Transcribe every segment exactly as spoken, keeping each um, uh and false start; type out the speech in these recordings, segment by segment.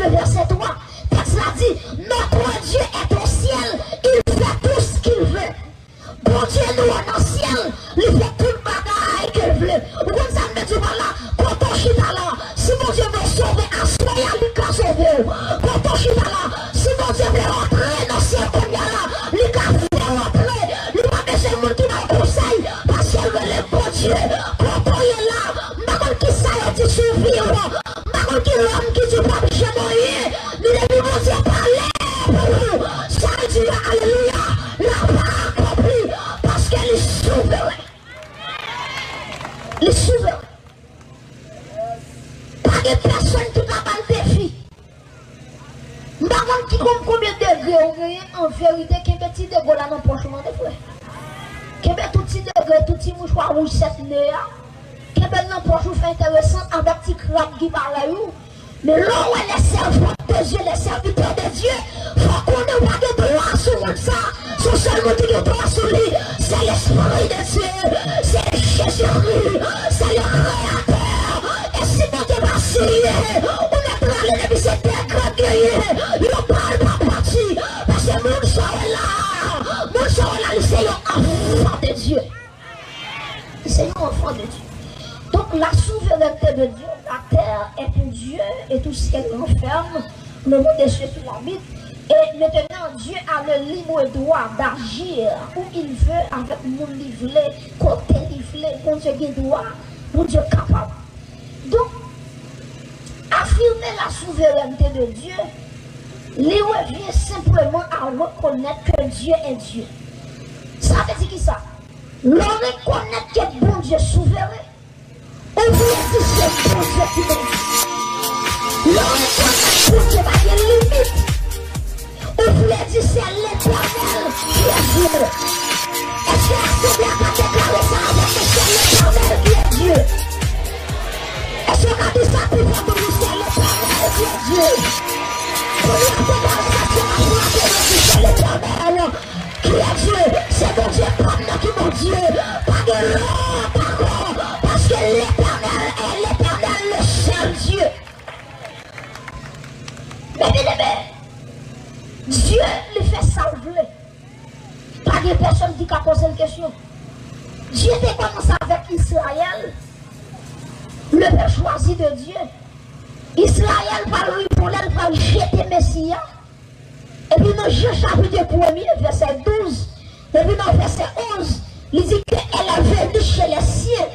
le verset trois. Tèks la di, notre Dieu est au ciel, il fait tout ce qu'il veut. Bondye nou an nan syèl, li fè tout bagay ke l vle. Ou konn sa m vle di w pa la? Kote w chita la, si Bondye vle sove aswè a, li ka sove w. Kote w chita la, si Bondye vle antre nan syèl kounye a la, li ka fè w antre. Li pa bezwen moun ki ba l konsèy, paske l rele Bondye. Kote w ye la, m pa konn kisa yo di sou vi w. M pa konn ki lòm ki di w p ap janm anyen, men depi Bondye pale pou ou, sa l di a, alelouya, l ap akonpli, paske li souveren. Li souveren. Pa gen pèsonn ki ka ba l defi. M pa konn ki konn konbyen degre ou genyen, an verite, kenbe ti degre w la nan pòch ou tande, frè. Kenbe tout ti degre, tout ti mouchwa wouj sèt ne a. Kenbe l nan pòch ou, fè enteresan avèk ti krab ki parèy ou. Men lè w wè les servantes de Dieu, les serviteurs de Dieu, fò w konnen w pa gen dwa sou moun sa. Se yon sèl moun ki gen dwa sou li, se Lespri de Dye, se Jezikri, se le Kreyatè. E si Bondye pa siye, ou mèt rale depi se de krab genyen, yon bal pa pati, paske moun sa w wè la, moun sa w wè la, li se yon enfant de Dieu. C'est un enfant de Dieu. Donc la souveraineté de Dieu, la terre est pour Dieu et tout ce qu'elle renferme, le monde et ceux qui l'habitent. Et maintenant, Dieu a le libre droit d'agir où il veut, avec moun li vle, kote li vle. Bondye gen dwa, Bondye kapab. Donc, affirmer la souveraineté de Dieu, li revient simplement à reconnaître que Dieu est Dieu. Sa vle di kisa? Lè w rekonèt ke Bondye souveren, ou vle di se Bondye ki Bondye. Lè w rekonèt Bondye pa gen limit, ou vle di se Letènèl ki Dye. Èske asanble a ka deklare sa avèk mwen, se Letènèl ki Dye? Èske w ka di sa pi fò pou nou, se Letènèl ki Dye? Kounye a deklare sa, se Letènèl ki Dye. Ki Dye? Se Bondye pa m nan ki Bondye. Pa gen lòt ankò, paske Letènèl est l'Éternel, le seul Dieu. Men byeneme, Dye, li fè sa l vle. Pa gen pèsonn ki ka poze l kesyon. Dye te kòmanse avèk Izrayèl, le pèp chwazi de Dye. Izrayèl pral riponn lè l pral jete Mesi a. Epi nan Jan chapit premye, vèsè douz, epi nan vèsè onz, li di ke elle est venue chez les siens,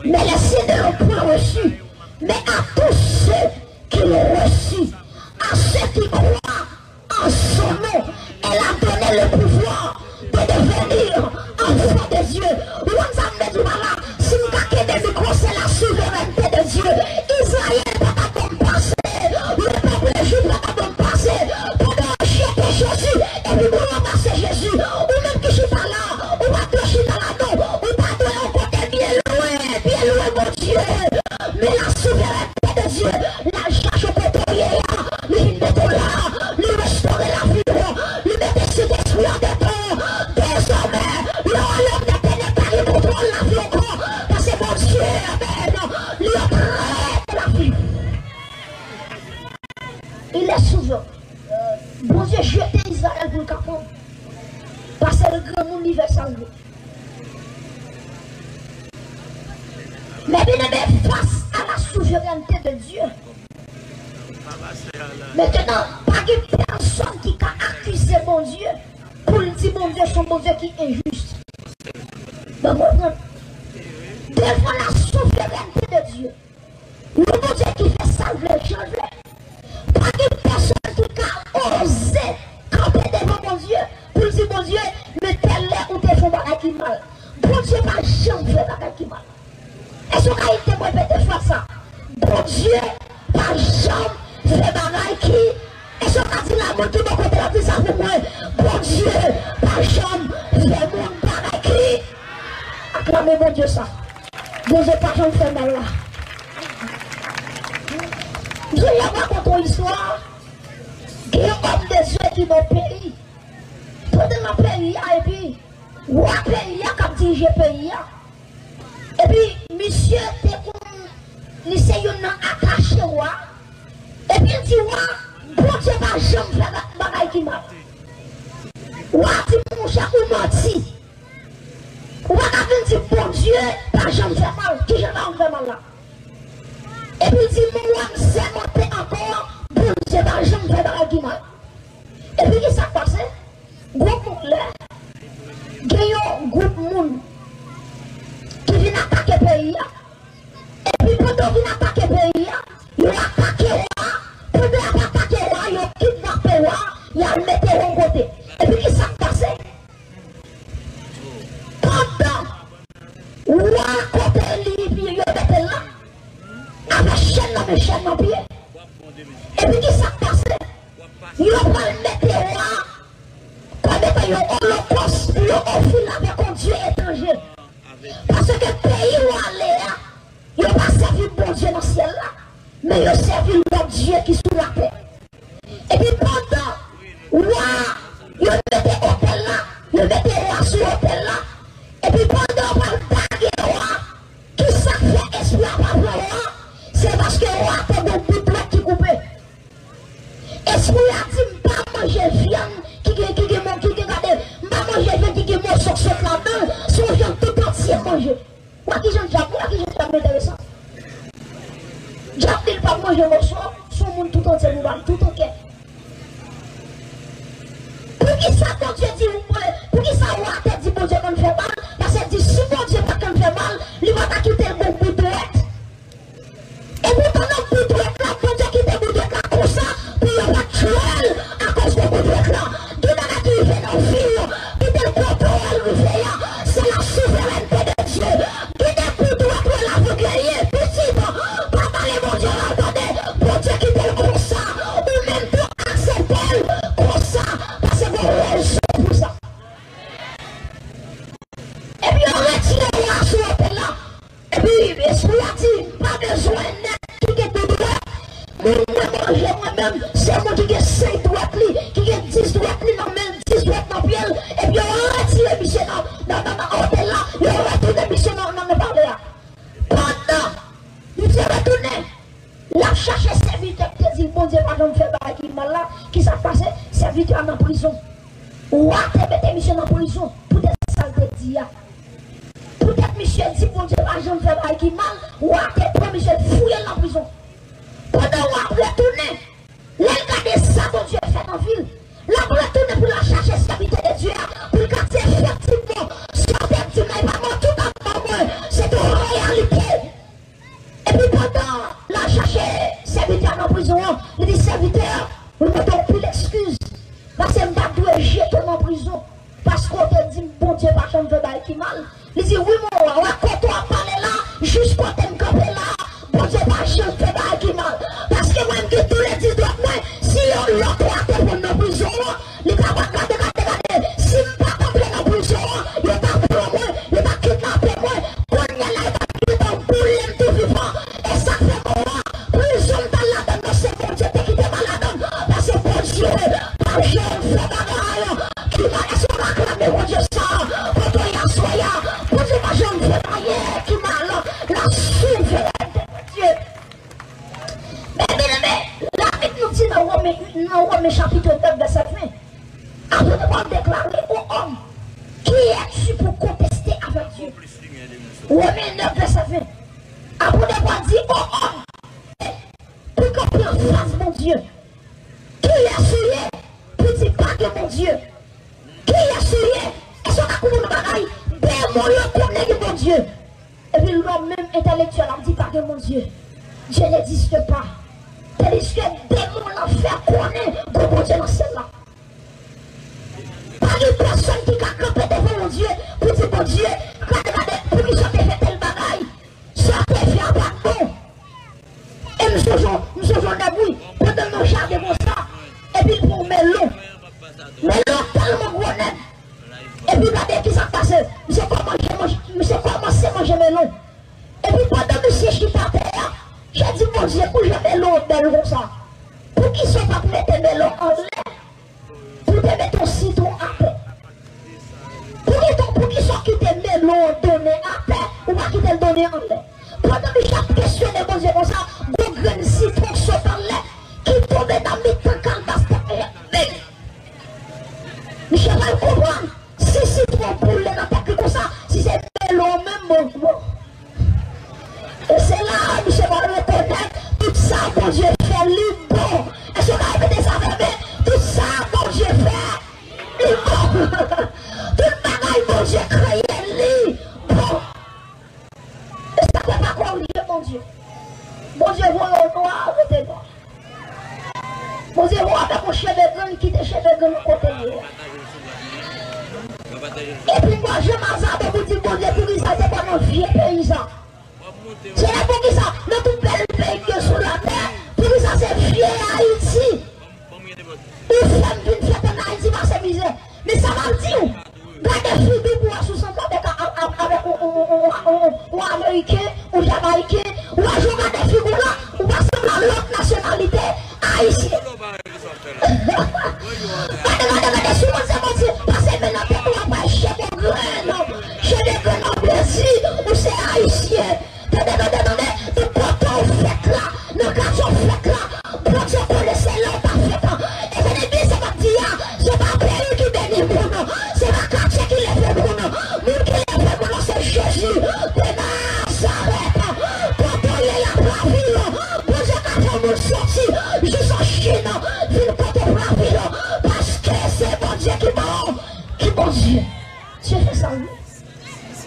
mais les siens ne l'ont point reçue. Mais à tous ceux qui l'ont reçue, à ceux qui croient en son nom, elle a donné le pouvoir de devenir enfant de Dieu. Ou konn sa m vle di w pa la? Si m ka kenbe mikwo, se la souverènte de Dye. Izrayèl pa t ap ban m pase. Le peuple juif pa t ap ban m pase. Pandan yo jete Jezi, epi pou ranmase Jezi, ou menm ki chita la, ou pa dwe chita la non. Ou ta dwe yon kote byen lwen, byen lwen Bondye. Men la souverènte de Dye, l al chache w kote w ye a, li vin mete w la, li restore lavi w, li mete Sentespri an dedan w. Dezòmè, le royaume des ténèbres pa gen kontwòl lavi w ankò, paske Bondye menm, li antre nan lavi w. Il est souverain. Bondye jete Izrayèl pou l ka pran. Paske l granmoun, li fè sa l vle. Men byeneme, face à la souveraineté de Dieu, mentnan, pa gen pèsonn ki ka akize Bondye pou l di Bondye se yon Bondye ki enjis. Ban m reprann. Devan la souveraineté de Dieu, yon Bondye ki fè sa l vle, jan l vle. Pa gen pèsonn ki ka oze kanpe devan Bondye pou l di Bondye, men tèl lè ou te fè yon bagay ki mal. Bondye pa janm fè bagay ki mal. Èske w ka ede m repete fraz sa? Bondye pa janm fè bagay ki Èske w ka di la, moun ki bò kote w ap di sa pou mwen? Bondye pa janm fè moun bagay ki. Aklame Bondye sa. Bondye pa janm fè mal la. Byen, m rakonte yon istwa. Gen yon òm de Dye ki nan peyi. Pandan nan peyi a, epi wa peyi a k ap dirije peyi a. Epi misye te konn, li se youn nan atache wa. Epi l di wa, Bondye pa janm fè ba-, bagay ki mal. Wa di, monchè, ou manti. Ou pa ka vin di Bondye pa janm fè mal. Kijan l pa janm fè mal la? Epi l di, mon wa, m sèmante ankò, Bondye pa janm fè bagay ki mal. Epi ki sa k pase? Gwo bout lè, gen yon gwoup moun ki vin atake peyi a. Epi pandan yo vin atake peyi a, yo atake wa a. Pandan y ap atake wa a, yo kidnape wa a, y al mete yon kote. Epi ki sa k pase? Pandan wa a kote li, yo mete l la, avèk chèn nan men, chèn nan pye. Epi ki sa k pase? Yo pral mete wa a kòm etan yon olokòs pou yo ofri l avèk yon dye etranje. Paske peyi wa a ale a, yo pa sèvi Bondye nan syèl la, men yo sèvi lòt dye ki sou latè. Epi pandan wa a, yo mete otèl la, yo mete wa a sou otèl la, epi pandan yo pral dage wa a, ki sa k fè espri a pa pran wa a? Se paske wa a te gen yon bout dwèt ki koupe. Espri a di, m pa manje vyann ki gen, ki gen, ki gen, gade, m pa manje vyann ki gen moso k sot ladan l, se yon vyann tout antye m manje. Wè kijan dyab, wè kijan dyab enteresan. Dyab di l p ap manje moso, se yon moun tout antye li ba l, tout antye. Poukisa Bondye di, poukisa wa a te di Bondye konn fè mal? Paske di si Bondye pa t konn fè mal, li pa ta kite l gon bout dwèt. Epi pandan bout dwèt la, Bondye kite bout dwèt la konsa pou yo pa tchwe l akoz de bout dwèt la. Gen bagay ki rive nan vi w, kite l kote w rive a, se la souverènte de Dye. Gen de bout dwèt w ap genyen, pitit, pa pale Bondye mal, tande, Bondye kite l konsa, ou menm tou aksepte l konsa, paske gon rezon pou sa. Epi yo retire wa a sou otèl la. Epi espri a di, m pa bezwen nèg ki gen de dwèt. Moun mwen manje mwen menm, se moun ki gen senk dwèt li, ki gen dis dwèt li nan men l, dis dwèt nan pye l. Epi yo retire misye nan, nan, nan, nan otèl la, yo retounen misye nan, nan, nan palè a. Pandan misye retounen, l ap chache sèvitè ki te di l Bondye pa janm fè bagay ki mal la. Ki sa k pase? Sèvitè a nan prizon. Wa te mete misye nan prizon poutèt sa l te di a. Poutèt misye di Bondye pa janm fè bagay ki mal, wa te pran misye, fouye l nan prizon. Pandan wa ap retounen, lè l gade sa Bondye fè nan vi l, l ap retounen pou l al chache sèvitè de Dye a, pou l ka di efektivman, sa w te di m nan, e pa manti w t ap ban mwen, se te yon reyalite. Epi pandan l al chache sèvitè a nan prizon an, li di, sèvitè, mwen mete w anpil eskiz, paske m pa t dwe jete w nan prizon, paske w te di m Bondye pa janm fè bagay ki mal. Li di, wi, mon wa, wè kote w ap pale la, jis kote m kanpe la, Bondye pa janm fè bagay ki mal. Paske mwen, m gen tou le dis dwèt mwen, si yon lòt wa te pran m nan prizon an, li ta pral gade, gade, gade. Si m pa t antre nan prizon an, yo ta pran mwen, yo ta kidnape mwen. Kounye a la, yo ta gentan boule m tou vivan. E sa k fè mwen wè, prizon m t al ladan nan, se Bondye te kite m al ladan. Paske Bondye pa janm fè bagay ki mal. Èske w ka aklame Bondye sa? Kote w ye aswè a, Bondye pa janm fè anyen ki mal. La souverènte de Dye. Men, byeneme, Labib nou di nan Women, nan Women chapit nèf, vèsè ven, apot Pòl deklare, ô homme, qui es-tu pour contester avec Dieu? Women nèf, vèsè ven. Apot Pòl di, ô homme, pou kanpe anfas Bondye, kiyès ou ye pou di pa gen Bondye? Kiyès ou ye? Èske w ka konprann yon bagay? Demon yo konnen gen Bondye. Epi lòm menm entèlektyèl ap di pa gen Bondye. Dieu n'existe pas. Tandiske demon lanfè konnen gon Bondye nan syèl la. Pa gen pèsonn ki ka kanpe devan Bondye pou di, Bondye, gade, gade, poukisa w te fè tèl bagay? Sa w te fè a pa t bon. E m sonje, m sonje yon nèg, wi, pandan l nan jaden konsa, epi l pran yon melon. Melon an tèlman gwo nèt. Epi gade ki sa k pase. Misye kòmanse manje, misye kòmanse manje melon. Epi pandan misye chita atè a, misye di, Bondye, pou jan melon an bèl konsa, poukisa w pa t mete melon anlè? Pou te mete yon sitwon atè. Pou kite, poukisa w kite melon an donnen atè, ou pa kite l donnen anlè? Pandan misye ap kesyone Bondye konsa, gon grenn sitwon sot anlè ki tonbe Bondye fè, li bon. Èske w ka repete sa avè mwen? Tout sa Bondye fè, li bon. Tout bagay Bondye kreye, li bon. E sa fè pa korije Bondye. Bondye voye w nwa, rete nwa. Bondye voye w avèk yon cheve grenn, kite cheve grenn nan kote l ye a. Epi m pa janm azade pou di Bondye poukisa se pa nan vye peyi sa. Se la poukisa nan tout bèl peyi ki gen sou latè, poukisa se vye Ayiti. Ou fè m vin fèt ann Ayiti pase mizè. Men sa m ap di w, gade figi w pou w wè si w sanble avèk, avèk, avèk yon, yon, yon, yon, yon Ameriken, yon Jamayiken, w wè jan w gade figi w la, ou pa sanble a lòt nasyonalite, Ayisyen. Gade, gade, gade, si w panse Bondye pase men nan tèt ou, w ap bay cheve grenn, cheve grenn an plezi, ou se Ayisyen. Tande, tande, tande, nan kote w fèt la, nan katye w fèt la, Bondye konnen se la w ta fèt. E tande byen sa m ap di a, se pa peyi ki beni moun, se pa katye ki leve moun. Moun ki leve moun nan se Jezi de Nazarèt. Kote w ye a Brazil, Bondye ka fè moun soti jis an Chin, vin kote Brazil, paske se Bondye ki bon, ki Bondye. Dye fè sa, wi.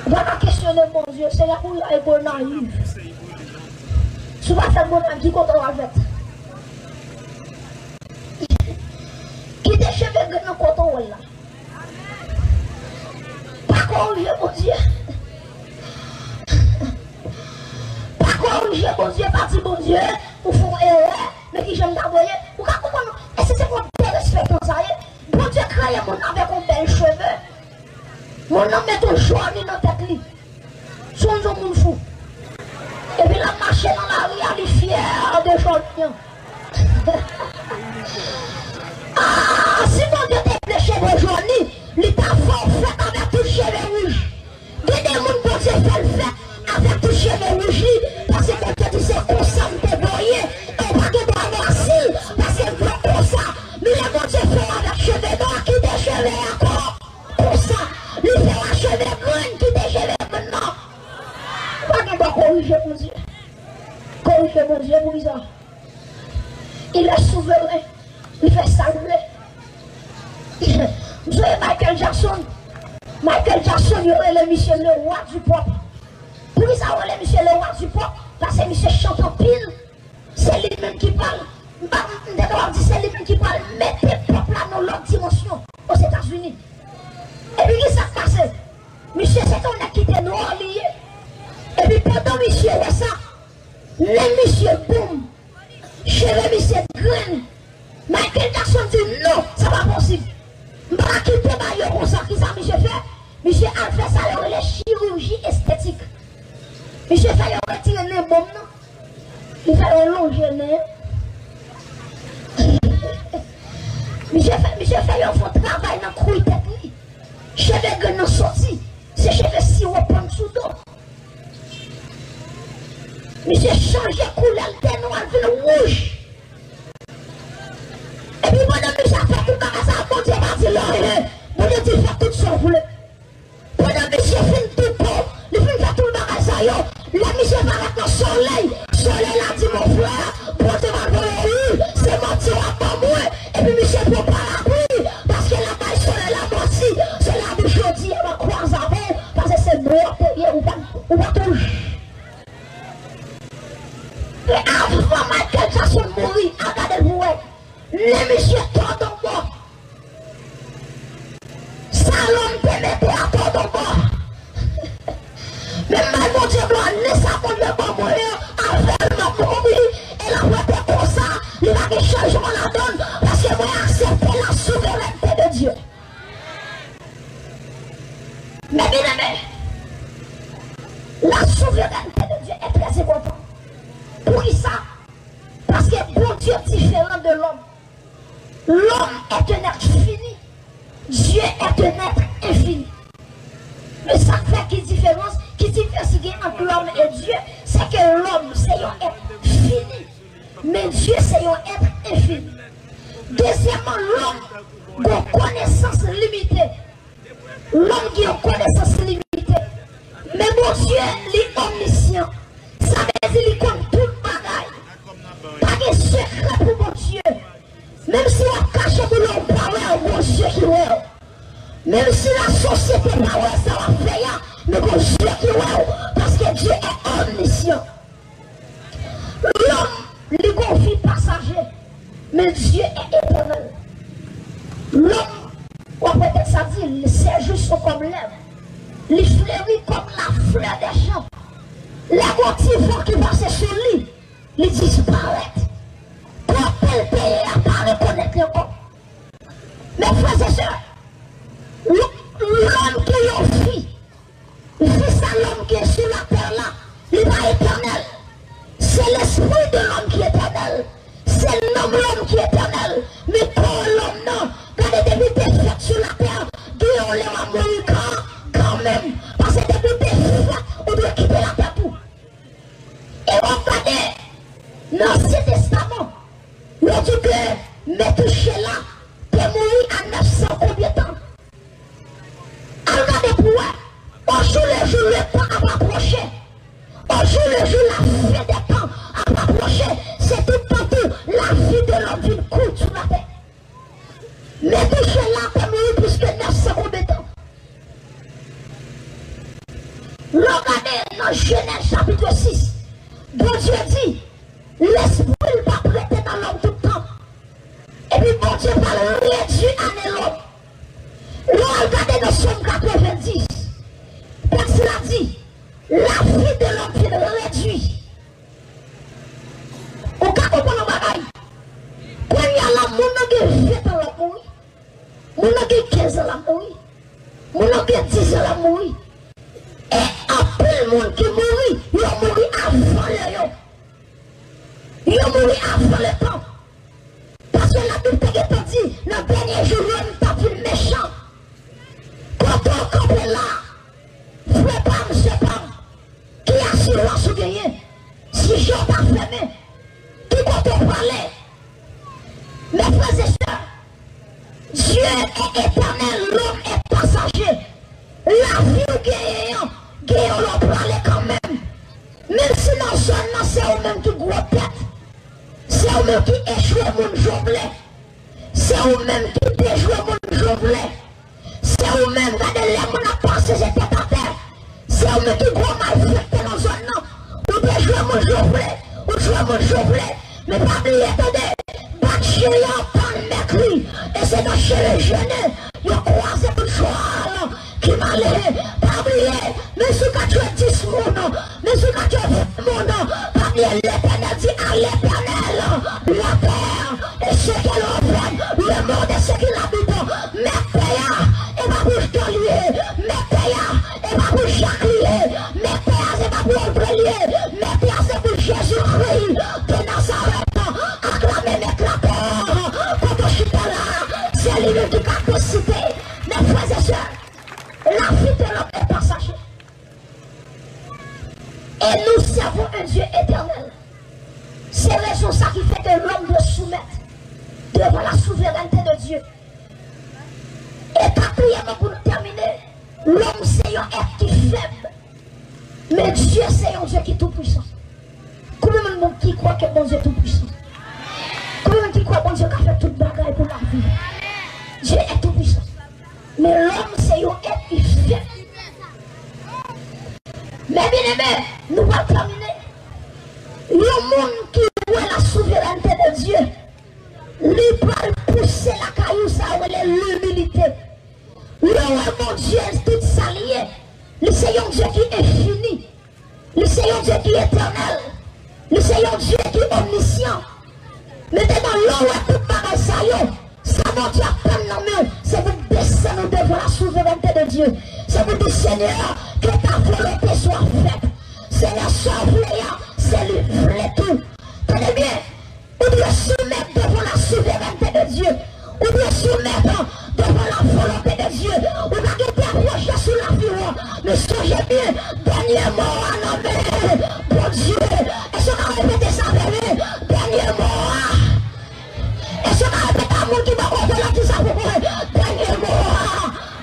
Ou pa ka kesyone Bondye, Senyè, pou yon ego nayiv. Si w pa fè bon nèg, ki kote w al fèt? Kite cheve grenn nan kote w la. Pa korije Bondye. Pa korije Bondye, pa di Bondye, ou fè yon erè, men ki jan m ta dwe ye. Ou ka konprann, e si se yon derespektan sa ye? Bondye kreye moun avèk yon bèl cheve. Moun nan met yon jòni nan tèt li. Sonje yon moun fou. Epi l ap mache nan lari a, li fyè de jòni an. Ah, si Bondye te vle cheve jòni, li ta fè w fèt avèk tout cheve wouj. Gen de moun Bondye fè l fèt avèk tout cheve wouj li, paske Bondye di se konsa m te voye, e w pa gen dwa nwazi l, paske m vle w konsa. Men lè Bondye fè w avèk cheve nwa, kite cheve a kon Konsa, li fè w a cheve grenn, kite cheve grenn nan. Ou pa gen dwa korije Bondye. Korije Bondye poukisa? Il est souverain. Li fè sa l vle. M sonje Michael Jackson. Michael Jackson, yo rele misye le roi du pop. Poukisa yo rele misye le roi du pop? Paske misye chante anpil. Se li menm ki pral, m pa, m te kapab di se li menm ki pral mete pèp la nan lòt dimansyon Ozetazini. Epi ki sa k pase? Misye se te yon nèg ki te nwa li ye. Epi pandan misye wè sa, nen misye boum, cheve misye grenn. Michael Jackson di non, sa pa posib. M pa ka kite bagay yo konsa. Kisa misye fè? Misye al fè sa yo rele chiriji estetik. Misye fè yo retire nen boum nan. Li fè yo lonje nen. Misye fè, misye fè yo fè yon travay nan kwi tèt li. Cheve grenn nan soti. Se cheve siwo pann sou do. Misye chanje koulè, l te nwa, l vin wouj. Epi pandan misye ap fè tout bagay sa a, Bondye pa di l anyen. Bondye di fè tout sa w vle. Pandan misye fin tou po, li fin fè tout bagay sa yo, lè misye parèt nan solèy, solèy la di, mon frè, Bondye pa voye w, se manti w ap ban mwen. Epi misye pran parapli, paske l ap bay solèy la manti. Solèy la di, jodi a m ap kwaze avè w, paske se mò w te ye, ou pa, ou pa tou. E avan Michael Jackson mouri, al gade l pou wè. Nen misye tòdonbò. Sa lòm te mete a tòdonbò. Men m bay Bondye glwa, nen sa Bondye ban mwen an, avè l m ap mouri, e l ap rete konsa, li pa gen chanjman ladan l, paske mwen aksepte la souverènte de Dye. Mes bien-aimés, la souveraineté de Dieu est très importante. Poukisa? Paske Bondye diferan de lòm. L'homme est un être fini. Dieu est un être infini. Men sa k fè ki diferans, ki diferans ki gen ant lòm e Dye, se ke lòm se yon èt fini, men Dye se yon èt enfini. Dezyèmman, lòm gen konesans limite. Lòm gen yon konesans limite. Men Bondye, li omnisyan. Sa vle di li konn tout bagay. Pa gen Menm si lasosyete pa wè sa w ap fè a, men gon Dye ki wè w, paske Dye est omniscient. Lòm, li gon vi pasaje, men Dye est éternel. Lòm, w ap wè tèks la di, ses jours sont comme l'herbe. Li fleri kòm la fleur des champs. Lè gon ti van ki pase sou li, li disparèt. Kote l te ye a pa rekonèt li ankò. Men frè e sè, lò-, lòm ki yon vi, vi sa lòm gen sou latè la, li pa etènèl. Se lespri de lòm ki etènèl. Se nanm lòm ki etènèl. Men kò lòm nan, gade depi w te fèt sou latè, gen yon lè w ap mouri kan, kanmenm. Paske depi w te fèt, ou dwe kite latè tou. E w ap gade nan Ansyen Testaman, yo di ke Metouchela te mouri a nèf san konbyen tan. Al gade pou w wè. Au jour le jour, le temps ap apwoche. Au jour le jour, la fin des temps ap apwoche. Se tout tan tou, lavi de lòm vin kout sou latè. Metouchela te mouri plis ke nèf san konbyen tan. Lè w gade nan Jenèz chapit sis, Bondye di, lespri l p ap rete nan lòm tout tan. Epi Bondye pral redui ane lòm. Lè w al gade nan Sòm katrevenndis, tèks la di, lavi de lòm fin redui. Ou ka konprann yon bagay? Kounye a la, moun nan gen ven tan l ap mouri. Moun nan gen kenz an l ap mouri. Moun nan gen diz an l ap mouri. E anpil moun ki mouri, yo mouri avan lè yo. Yo mouri avan letan. Paske Labib te gentan di, nan dènye jou yo, m t ap vin mechan. Kote w kanpe la, frè pa m, sè pa m, ki asirans ou genyen? Si je w ta fèmen, ki kote w prale? Mes frères et sœurs, Dieu est éternel, l'homme est passager. Lavi w genyen an, gen yon lè w prale kanmenm. Menm si nan zòn nan se ou menm ki gwo tèt, se ou menm ki echwe moun jan w vle, se ou menm ki dejwe moun jan w vle, se ou menm, gade lè moun ap pase se tèt atè, se ou menm ki gwo malfektè nan zòn nan, ou dejwe moun jan w vle, ou jwe moun jan w vle, men pa bliye tande, bat chen an tann mèt li, e se nan chemen jene yo kwaze tout chwal ki male. Pa bliye, men si w ka tchwe dis moun, men si w ka tchwe ven moun, pa bliye Letènèl di, à l'Éternel la terre et ce qu'elle renferme, le monde et ce qu'il habite. Mèt tè a, e pa pou Jan li ye, mèt tè a, e pa pou Jak li ye, mèt tè a, se pa pou André li ye, mèt tè a, se pou Jezikri de Nazarèt. Aklame mèt latè, kote w chita la, se li menm ki ka deside. Mes frères et sœurs, la vie de l'homme est passagère. Et nous servons un Dieu éternel. Se rezon sa ki fè ke lòm dwe soumèt devan la souverènte de Dieu. E katriyèmman, pou nou tèmine, lòm se yon èt ki fèb, men Dye se yon Dye ki toupwisan. Konbyen moun ki kwè ke Bondye toupwisan? Konbyen moun ki kwè Bondye ka fè tout bagay pou lavi? Dieu est tout puissant. Men lòm se yon èt ki fèb. Men byeneme, nou pral tèmine. Yon moun ki wè la souverènte de Dye, li pral pouse lakay ou sa yo rele limilite. Lè w wè Bondye, tout sa li ye, li se yon Dye ki enfini. Li se yon Dye ki etènèl. Li se yon Dye ki omnisyan. Mentnan, lè w wè tout bagay sa yo, sa Bondye ap tann nan men w, se pou w desann ou devan la souverènte de Dye. Se pou w di, Senyè, que ta volonté soit faite. Senyè, sa w vle a, se li vle tou. Tande byen, ou dwe soumèt devan la souverènte de Dye. Ou dwe soumèt devan la volonté de Dye. Ou pa gen de pwojè sou lavi w, men sonje byen, dènye mo a nan men Bondye. Èske w ka repete sa avè m? Dènye mo a. Èske w ka repete a moun ki bò kote w la, di sa pou mwen? Dènye mo a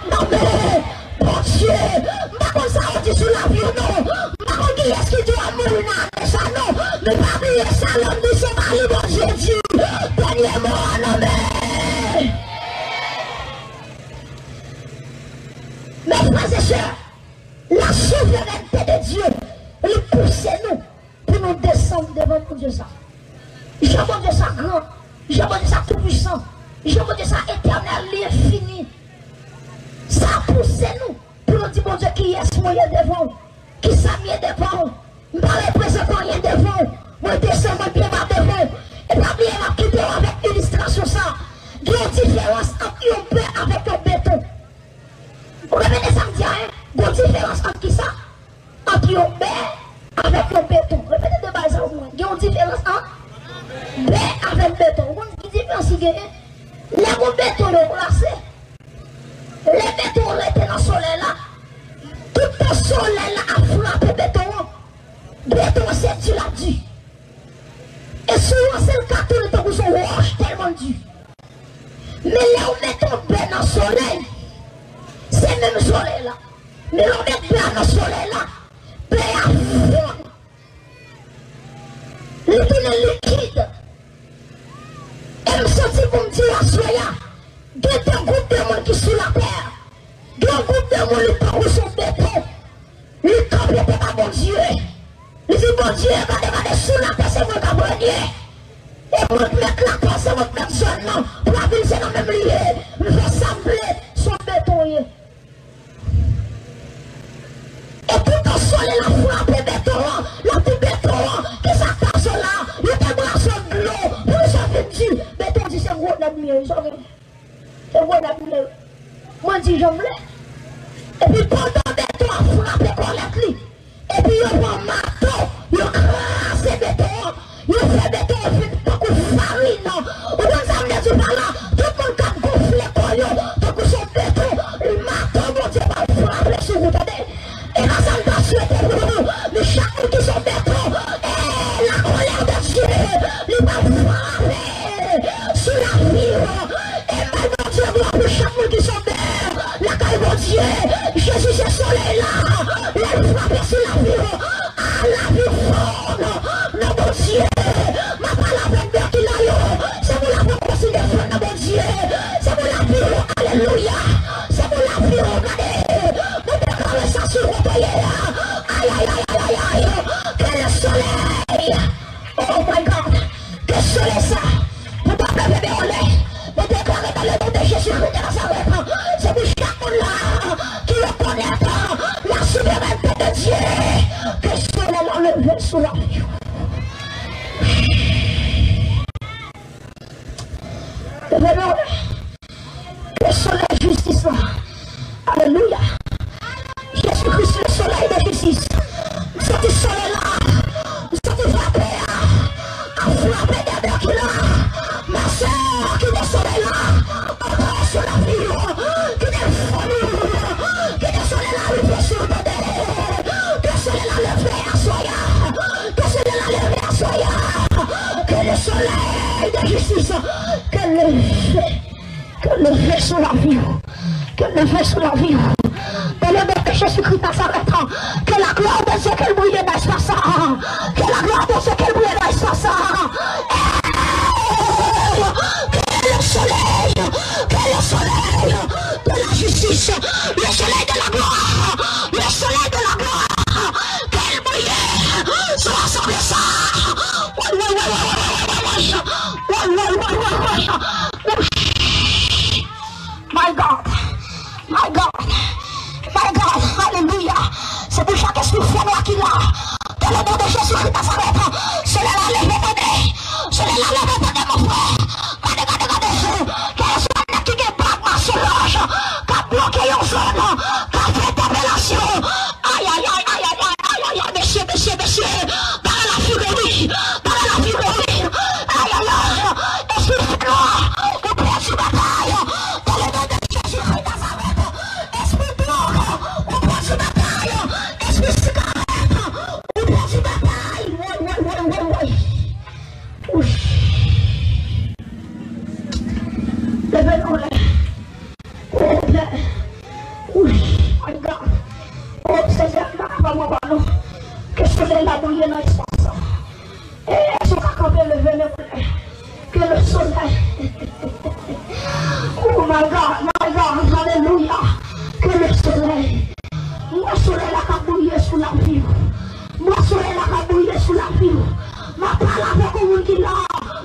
nan men Bondye. M pa konn sa yo di sou lavi w non. M pa konn kiyès ki di w ap mouri nan ane sa non. Men pa bliye sa lòm di, se pa li Bondye di. Dènye mo a nan men. Frè e sè, la souverènte de Dye, li pouse nou pou nou desann devan Bondye sa. Jan Bondye sa gran, jan Bondye sa toupwisan, jan Bondye sa etènèl, li enfini. Sa pouse nou pou nou di Bondye, kiyès mwen ye devan w? Kisa m ye devan w? M pa reprezante anyen devan w. Mwen desann, mwen byen ba devan w. E pa bliye, m ap kite w avèk ilistrasyon sa. Gen yon diferans ant yon bè avèk yon beton. Ou repete sa m di a, en? Gen yon diferans ant kisa? Ant yon bè avèk yon beton. Repete de bagay sa pou mwen. Gen yon diferans ant bè avèk beton. Ou konn ki diferans ki genyen? Lè gon beton yo plase, lè beton an rete nan solèy la, toutan solèy la ap frape beton an, beton an se di l ap di. E si w ranse l ka tounen tankou se yon wòch tèlman l di. Men lè w mete yon bè nan solèy, se menm solèy la. Men lè w met bè a nan solèy la, bè a fonn. Li tounen likid. E m santi pou m di w aswè a, gen de gwoup de moun ki sou latè. Gen yon gwoup de moun, li tankou se yon beton. Li kanpe devan Bondye. Li di, Bondye, gade, gade, sou latè se mwen k ap renye. E mwen k mèt latè, se mwen k mèt zòn nan. Pou lavil se nan men m li ye. M fè sa m vle, se yon beton ye. E toutan solèy la frape beton an, l ap di beton an, kisa k pase w la? Yo te brase w dlo, pou kisa w vin di? Beton di se gwo nèg m ye, wi, sa w gen. Se gwo nèg m ye, wi. Mwen di jan m vle. Epi pandan beton an frape kòlèt li, epi yo pran mato, yo kraze beton an. Yo fè beton an vin tankou farin. Ou konn sa m vle di w pa la? Tout moun k ap gonfle kò yo tankou se yon beton, mato Bondye pral frape sou ou, tande. E pa sa m ta swete pou nou, men chak moun ki se yon beton, e la colère de Dieu, li pral frape sou lavi w. E bay Bondye glwa pou chak moun ki se yon bè lakay Bondye. Jezi se solèy la. Lè l frape sou lavi w, a, lavi w fonn nan Bondye. M ap pale avèk bè ki la yo. Se pou lavi w kontinye fonn nan Bondye. Se pou lavi w, alelouya. Se pou lavi w, gade. Mwen deklare sa sou kote w ye a. Ay, ay, ay, ay, ay, ay. Que le soleil, oh my God, ke solèy sa pou pa leve deyò lè. Mwen deklare dans le nom de Jésus-Christ de Nazareth, se pou chak moun la ki rekonèt la souverènte de Dye, ke solèy la leve sou lavi w. Leve deyò lè. Ke solèy jistis la. Alelouya. Jezi Kris, le soleil de justice. M santi solèy la. M santi frape a. Ap frape de bò ki la. Ma sè, kite solèy la antre sou lavi w. Kite fanmi w. Kite solèy la rive sou w, tande. Ke solèy la leve aswè a. Ke solèy la leve aswè a. Que le soleil de justice. Ke leve. Ke l leve sou lavi w. Ke l leve sou lavi w. Dans le nom de Jésus-Christ Nazareth, que la gloire de Dieu, ke l briye nan espas sa. Que la gloire de Dieu, ke l briye nan espas sa. Que le soleil, que le soleil de la justice, le soleil de la gloire, le soleil de la gloire, ke l briye sou asanble sa. Woy, woy, woy. My God, my God, my God, alelouya. Se pou chak espri fè nwa ki la. Dans le nom de Jésus-Christ Nazareth, solèy la leve, tande. Solèy la leve, tande, mon frè. Gade, gade, gade. Kèlkeswa nèg ki gen blag masonlòj k ap bloke yon zòn, k ap fè entèpelasyon. Ay, ay, ay, mesye, mesye, mesye. Bagay la fini, wi. Bagay la fini, wi. Ay, ay, ay. Espri fè nwa, ou pèdi batay. Dans le nom de Jésus-Christ Nazareth. Espri dwòg, ou pèdi batay. Espri sigarèt, ou pèdi batay. Woy, woy, woy, woy, woy. Woy. Leve non lè. Oh, Pè. Wi, my God. Oh, Senyè, m pa kapab ankò non. Ke solèy la briye nan espas sa. E, èske w ka kanpe, leve men w lè? Que le soleil. Oh, my God, my God, alelouya. Que le soleil ki la,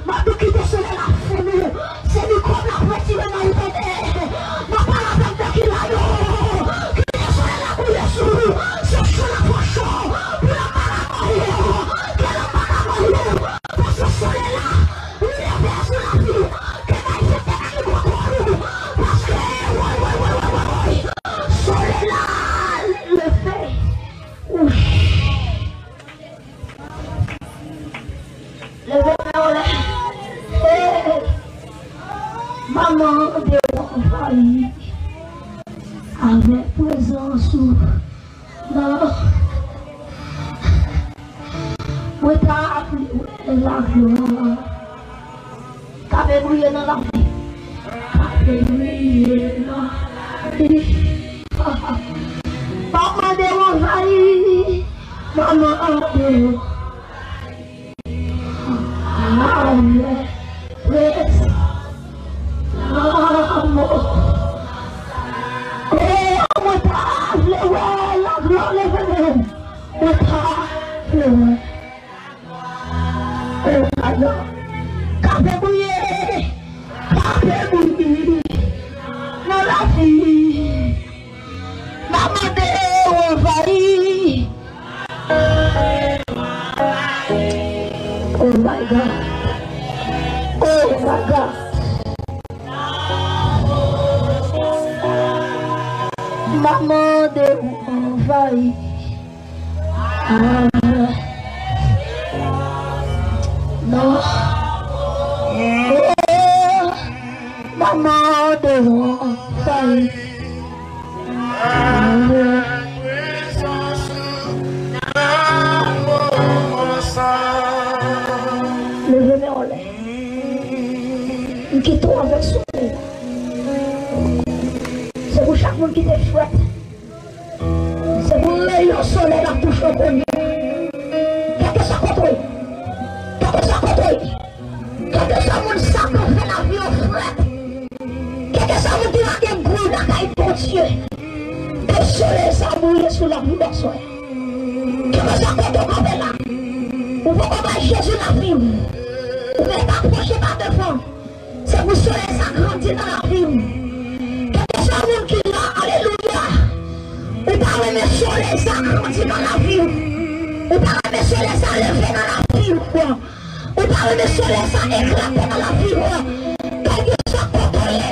m ap tou kite solèy la fou nou. Se mikwòb l ap retire nan ou, tande. M ap pale avèk nèg ki la yo. Kite solèy la brile sou ou. Se cho l ap fè cho. Pou lanmò la mò yo. Ke lanmò la mò yo. Paske solèy la leve sou lavi w. Ke bay fèt, ke bay kòkò nou. Paske, woy, woy, woy, woy, woy, woy. Solèy la leve. Ouch. Leve men w anlè. Hey! Manman, de w anvayi avèk prezans ou. Non. Mwen ta vle wè laglwa. K ap briye nan lavi. K ap briye nan lavi. Manman, de w anvayi. Manman, de w. Amen. Praise. Amen. Oh, mwen ta vle wè laglwa leve men. Mwen ta vle wè. Oh, my God. K ap briye. K ap briye. Nan lavi. M a mande w anvayi. Oh my God. Oh my God. M a mande w anvayi. Amen. Non. Oh, manman, devan fay. Amen. Leve men w anlè. M kite w avèk solèy la. Se pou chak moun ki te frèt. Se pou reyon solèy la touche w kounye a. Kèlkeswa kote w ye. Kèlkeswa kote w ye. Kèlkeswa moun sa k ap fè lavi w frèt. Kèlkeswa moun ki pa gen gou lakay Bondye. Ke solèy sa brile sou lavi w aswè. Kèlkeswa kote w kanpe la. Ou poko bay Jezi lavi w. Ou mèt apwoche pa devan. Se pou solèy sa grandi nan lavi w. Kèlkeswa moun ki la, alelouya. Ou pa renmen solèy sa grandi nan lavi w. Ou pa renmen solèy sa leve nan lavi w. Ou pa renmen solèy sa eklate nan lavi w. Kèlkeswa kote w ye,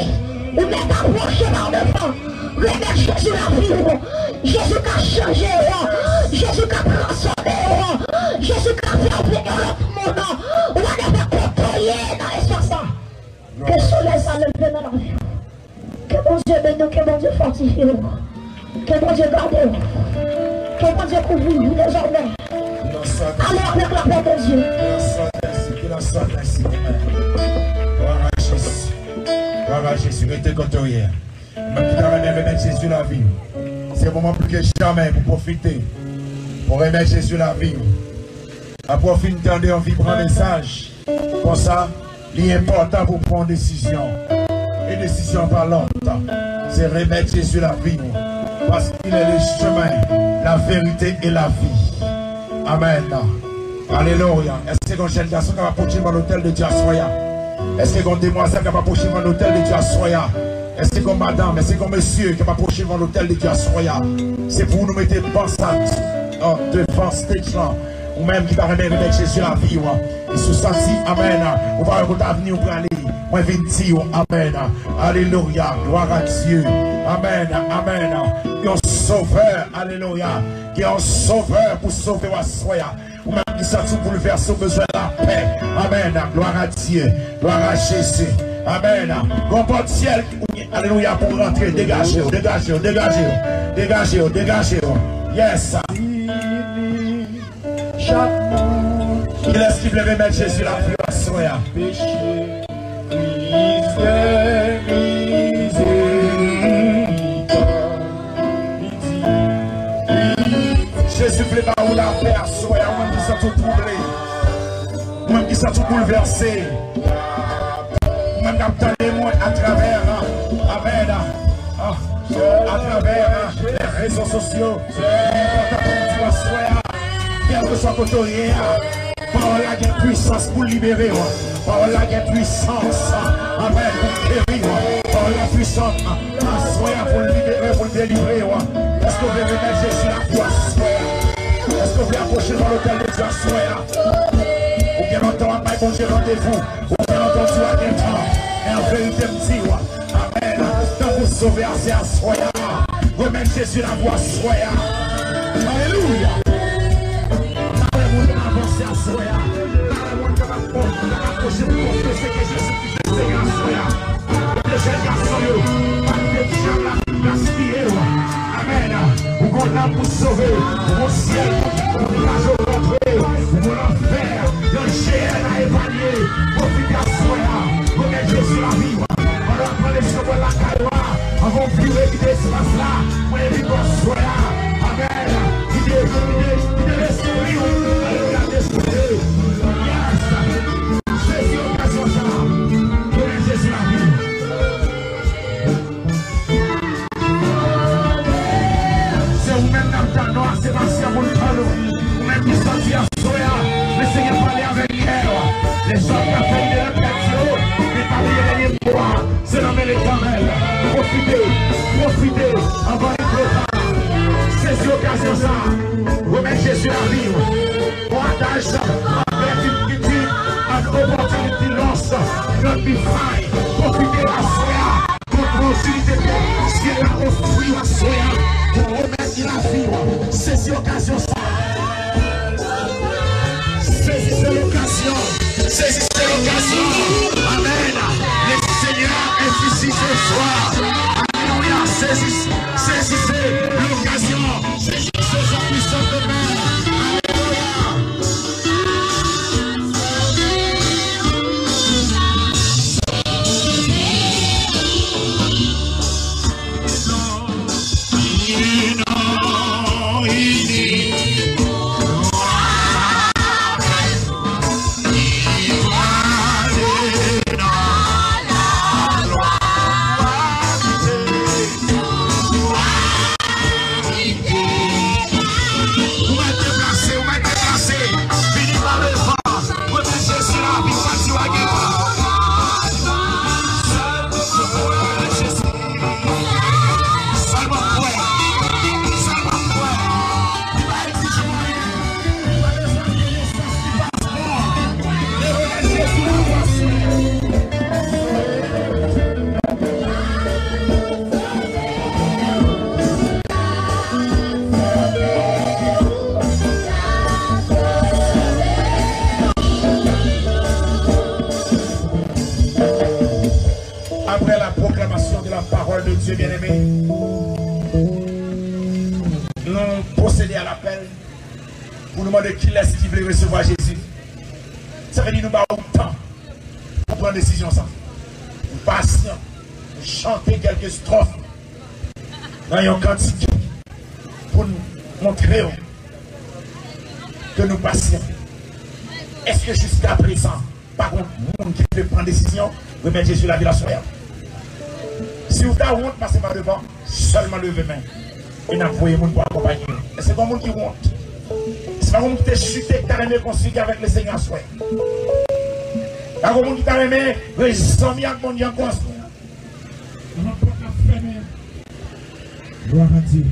ou mèt apwoche pa devan. Remèt Jezi lavi w. Jezi ka chanje w. Jezi ka transfòme w. Jezi ka fè w vin yon lòt moun. Ou pa dwe kote w ye nan espas sa. Ke solèy sa leve nan lavi w. Ke Bondye beni w, ke Bondye fòtifye w. Ke Bondye gade w. Ke Bondye kouvri w dezòmè. Allez avec la paix de Dieu. Glwa a Jezi. Glwa a Jezi. Rete kote w ye. Mwen ki ta renmen remèt Jezi lavi w. Se moman pli ke jamè pou pwofite. Pou remèt Jezi lavi w. Apre w fin tande yon vibran mesaj konsa, li enpòtan pou w pran yon desizyon. E desizyon pa lòt, se remèt Jezi lavi w. Parce qu'il est le chemin, la vérité et la vie. Amen. Alelouya. Èske gon jèn gason k ap apwoche devan lotèl de Dye aswè a? Èske gon demwazèl k ap apwoche devan lotèl de Dye aswè a? Èske gon madanm, èske gon mesye k ap apwoche devan lotèl de Dye aswè a? Se pou nou mete ban sa, euh, devan stage lan. Ou menm ki ta renmen remèt Jezi lavi w. E si w santi, amèn, ou pa wè kote avni w prale, mwen vin di w, amèn. Alelouya, gloire à Dieu. Amèn, amèn. Yon sovè, alelouya. Gen yon sovè pou sove w aswè a. Ou menm ki santi w boulvèse, ou bezwen lapè. Amèn. Gloire à Dieu. Gloire à Jésus. Amèn. Gon pòt syèl, alelouya, pou rantre. Degaje w, degaje w, degaje w. Degaje w, degaje w. Yes. Kilès ki vle remèt Jezi lavi w aswè a? Jezi vle ba ou lapè aswè a, ou menm ki santi w twouble, ou menm ki santi w boulvèse, ou menm k ap tande mwen atravè, amèn, atravè lè rezo sosyo, li enpòtan pou w di w aswè a, kèlkeswa kote w ye a, Pawòl la gen pwisans pou l libere w. Pawòl la gen pwisans, amèn, pou l geri w. Pawòl la pwisan aswè a pou l libere, pou l delivre w. Èske w vle remèt Jezi lavi w aswè a? Èske w vle apwoche l nan lotèl de Dye aswè a? Ou gen lontan w ap bay Bondye randevou. Ou gen lontan w di w a gen tan. Men an verite, m di w, amèn, tan pou sove a se aswè a. Remèt Jezi lavi w aswè a. Alelouya. M ta wè moun yo avanse aswè a. M ta wè moun yo ap, ap apwoche pou konfese ke Jezi Kris se Seyè aswè a. Kote jèn gason yo, pa kite dyab la vin gaspiye w. Amèn. Ou gon nanm pou sove, ou gon syèl pou, pou gaje w rantre, ou gon lanfè, yon jeyèn a evalye. Pwofite aswè a, remèt Jezi lavi w. Pandan w ap pran desizyon pou al lakay ou a, anvan w vire kite espas la, mwen envite w aswè a. Amèn. Kite, kite, kite lespri w, alelouya, desann. Yes. Sezi okazyon sa a. Remèt Jezi lavi w. Se ou menm n ap tann, non a se pasyan pou n tann ou. Ou menm ki sòti aswè a, Lesenyè pale avèk kè w. Lèzòm ka fè ide nan tèt yo, men pa bliye dènye mo a se nan men Letènèl. Pwofite, pwofite anvan li twò ta. Sezi okazyon sa a, remèt Jezi lavi w. Gon adaj anglè ki, ki di, an opportunity lost cannot be find. Pwofite aswè a. Opòtinite ke syèl la ofri w aswè a pou remèt li lavi w. Sezi okazyon sa a. Saisissez l'occasion. Saisissez l'occasion. Amen. Le Seigneur est ici ce soir. Alléluia. Saisissez, saisissez l'occasion. Saisissez sa puissante main. Alléluia. Ou mèt deplase, ou mèt deplase. Vini pa devan. Remèt Jezi lavi w, pa di w a gen tan. Sèlman kwè. Sèlman kwè. Li pa egzije w anyen. Li pa bezwen konesans, li pa fò. Men remèt Jezi lavi w aswè. Après la proclamation de la parole de Dieu, bien-aimés, nou pwosede a lapèl pou nou mande kilès ki vle resevwa Jezi. Sa vle di nou ba ou tan pou pran desizyon sa. Ou pasyan, ou chante kèlke estròf nan yon kantik pou n montre w ke nou pasyan. Èske jiskaprezan pa gon moun ki vle pran desizyon remèt Jezi lavi l aswè a? Si w ta wont, pase pa devan, sèlman leve men. E n ap voye moun pou akonpaye w. Èske gon moun ki wont? Èske pa gon moun ki te chite, ki ta renmen rekonsilye avèk Lesenyè aswè? Pa gon moun ki ta renmen rezanmi ak Bondye ankò aswè? Nan pòt la fèmen. Glwa a Dye.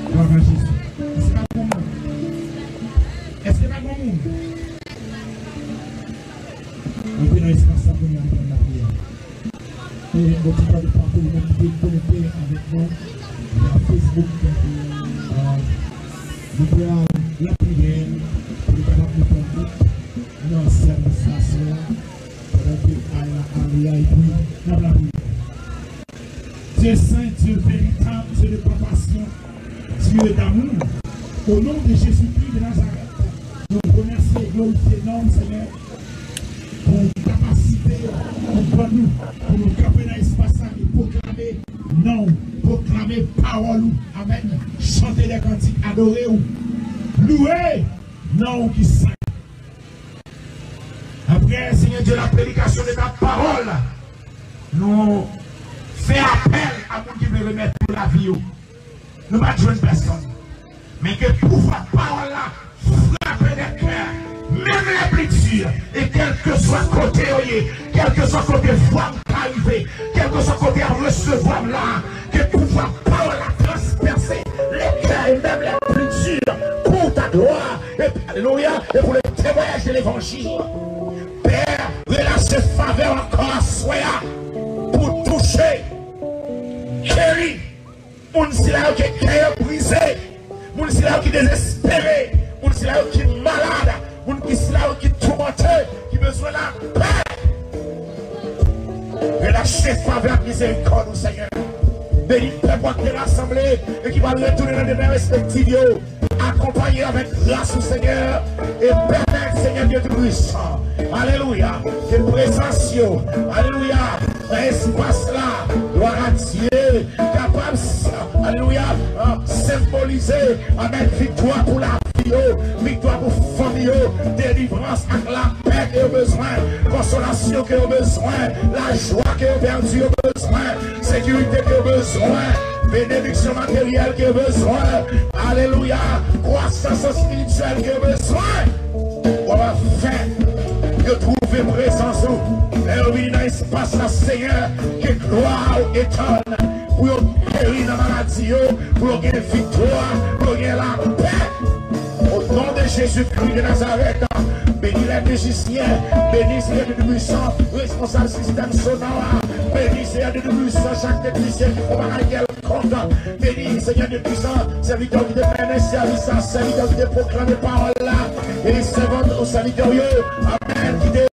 Glwa a Jezi. Èske pa gon moun? Èske pa gon moun? Antre nan espas sa kounye a, antre nan lapriyè. E yon ti pale pa pou moun ki te konekte avèk nou via Facebook, euh, nou pral lapriyè pou nou kapab mete yon bout nan sèvis sa sè. Pandan ke Ayla ale a, epi n ap lapriyè. Dieu saint, Dieu véritable, Dieu de compassion, Dieu d'amour. Au nom de Jésus-Christ de Nazareth, nou remèsye e glorifye non w, Senyè, pou kapasite ou ban nou, pou nou kanpe nan espas sa e pwoklame non w, pwoklame pawòl ou. Amèn. Chante de kantik, adore w, louwe non w ki sen. Après, Seigneur Dieu, la prédication de ta parole, nou fè apèl a moun ki vle remèt yo lavi yo. Nou pa t jwenn pèsonn. Men ke pouvwa pawòl la frape dè kè, men E kèlkeswa kote yo ye, kèlkeswa kote vwa m ka rive, kèlkeswa kote y ap resevwa m la, ke pouvwa pawòl la transpèse lekè e menm lè pli di, pour ta gloire, et, alelouya, et pour le témoignage de l'évangile. Pè, relache favè w ankò aswè a pou touche, geri moun sila yo ke kè yo brize, moun sila yo ki dezespere, moun sila yo ki malad, moun ki sila yo ki toumante, ki bezwen lapè. Relache favè ak mizerikòd ou, Senyè. Beni pèp ou ak te rasanble e ki pral retounen nan demen respektif yo. Akonpaye avèk gras ou, Senyè, e pèmèt, Senyè Dye Toupisan, alelouya, ke prezans yo, alelouya, nan espas la, glwa a Dye, kapab, alelouya, senbolize, amèn, viktwa pou lavi yo, viktwa pou fanmi yo, delivrans ak lapè ke yo bezwen, konsolasyon ke yo bezwen, lajwa ke yo pèdi yo bezwen, sekirite ke yo bezwen, benediksyon materyèl ke yo bezwen. Alelouya! Kwasans espirityèl ke yo bezwen. W ap fè yo twouve prezans ou. Lè yo vini nan espas la, Senyè, ke glwa ou etann pou yo geri nan maladi yo, pou yo gen viktwa, pou yo gen lapè. Au nom de Jésus-Christ de Nazareth, beni lè mizisyen, beni Senyè Dye Toupisan, responsab sistèm sonò a, beni Senyè Dye Toupisan, chak teknisyen ki fè bagay kèlkonk, beni Senyè Dye Toupisan, sèvitè ki te mennen sèvis la, sèvitè ki te pwoklame pawòl la, e sèvant ou sèvitè yo, amèn,